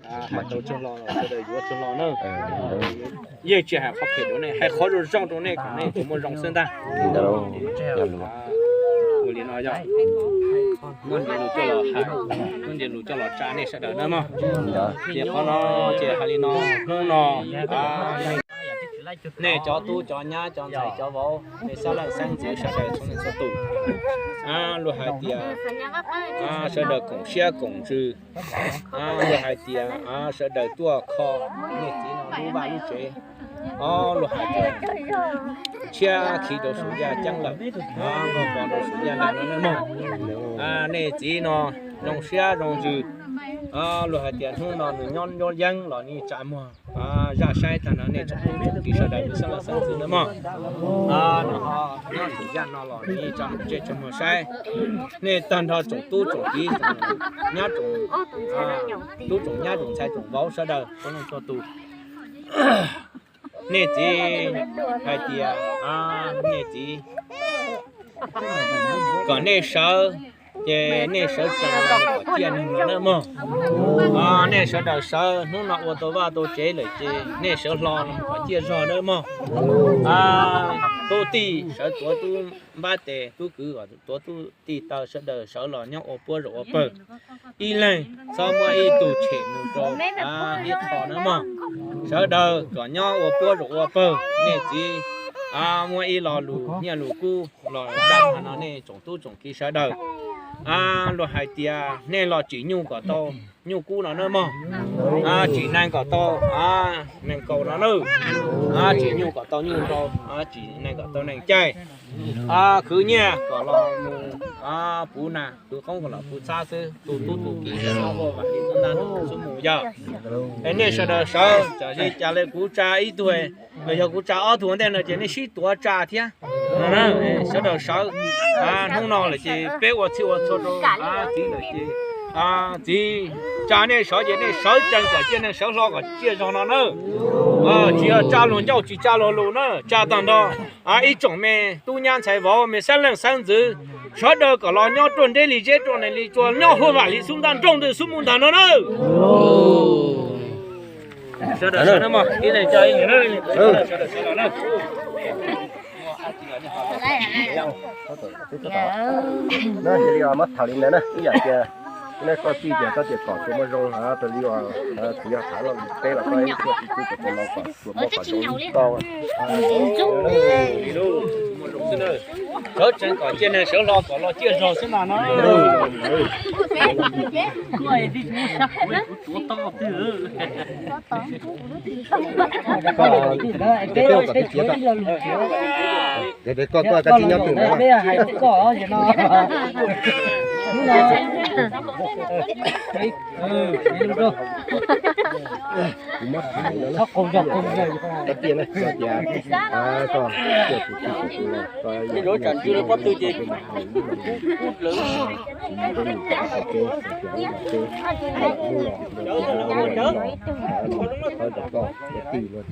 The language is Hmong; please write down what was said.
Hais tau tsuag lo los sawv daws yuav tsuag lo na. Yeej tsis hais qhov phem rau nej, hais qhov zoo zoo rau nej kom nej tsuas muaj zoo xwb ntag. Ua li no yog muab nce lus coj los hais, muab nce lus coj los tsa nej sawv daws na mog. Ces qhov no ces hais li no, hnub no nej cov tub cov nyab cov ntxhais cov vauv, nej xeeb leej xeeb ntxwv sawv daws txhua leej txhua tus, luag hais tias sawv daws koom siab koom ntsws, luag hais tias sawv daws tuaj kho nej txiv no lub vaj lub tsev, luag hais tias tshiab khi rau saum yaj ceeb lawm, nqog pos rau saum yaj ntaj no nej mog. Nej txiv no zoo siab zoo ntsws, luag hais tias hnub no nws nyob ncuab yeeb los nws tsa muag zaj saib tag no nej tsoom tub tsoom kiv sawv daws, nej xeeb leej xeeb ntxwv na mog. Nyob saum yaj no los nws tsa mus tsej tsa muag saib nej tag nrho tsoom tub tsoom kiv, nyob tsoom tub tsoom nyab tsoom ntxhais tsoom vauv sawv daws txhua leej txhua tus. Nej txiv hais tias, nej txiv kom nej sawv, ces nej sawv tsees los kom ciaj neeg no nawb mog. Nej sawv daws sawv hnub no ua tau vaj tau tsev lawm ces nej sawv hlo los kom ciaj zog nawb mog. Tub tij sawv tuav tub npab tes, tub kwv kom tuav tub tij taw, sawv daws sawv los nyob ua puab zaum ua pawg. Ib leeg txhob muab ib tug tshem mus rau ib qho nawb mog. Sawv daws kom nyob ua puab zaum ua pawg. Nej txiv muab ib lo lus nyiaj lus kub los tsa no nej tsoom tub tsoom kiv sawv daws. Luag hais tias nej los tsim nyuj kom tau nyuj kub no nawb mog. Tsim nees kom tau nees kaus no nawb. Tsim nyuj kom tau nyuj nrau, tsim nees kom tau nees caij. Khwv nyiaj kom los mus puv nas, khwv qoob kom los puv txhab xwb. Tus tub tus kiv sawv daws ua vam li tub ntaj nroog xub mus yog. Es nej sawv daws sawv, tsam li cas li kuv tsa ib tug los yog kuv tsa ob tug ua ntej no ces nej sib tuav tsa thiab. Sawv daws sawv, hnub no lawm ces peb ua txhij ua txhua rau txiv lawm ces txiv tsa nej sawv ces nej sawv tsees kom ciaj neeg, sawv hlo kom ciaj zog no nawb. Tsis yog tsa luag ncauj tsis tsa luag lus na, tsa tag nrho ib tsoom me tub nyab ntxhais vauv, me xeeb leej xeeb ntxwv, sawv daws kom los nyob ruaj nreb li zeb, ruaj nees li tsua, nyob huaj vam li xub ntaj nroog ntawd xub mus ntag no nawb. Sawv daws sawv nawb mog, ib leeg coj ib leeg. Cia li muab tham li ntawd na, ib yam tias nej koj tij tias koj tias kom tsuas muaj zoo, raws li txiv yog tham los peb los koj ib txhia txiv txwv kom tsuas los kom tsuas muaj qhov zoo ib tog. Sawv tsees kom ciaj neeg, sawv hlo kom los ciaj zog xwb no no. Koj, koj, koj tsis nyob twg na. Kuv muab tham no na. Koj tias na, koj tias, koj tias kuv tsis, kuv tsis, koj yog tsam ntsis pob tw ces kub lawm. Koj tias,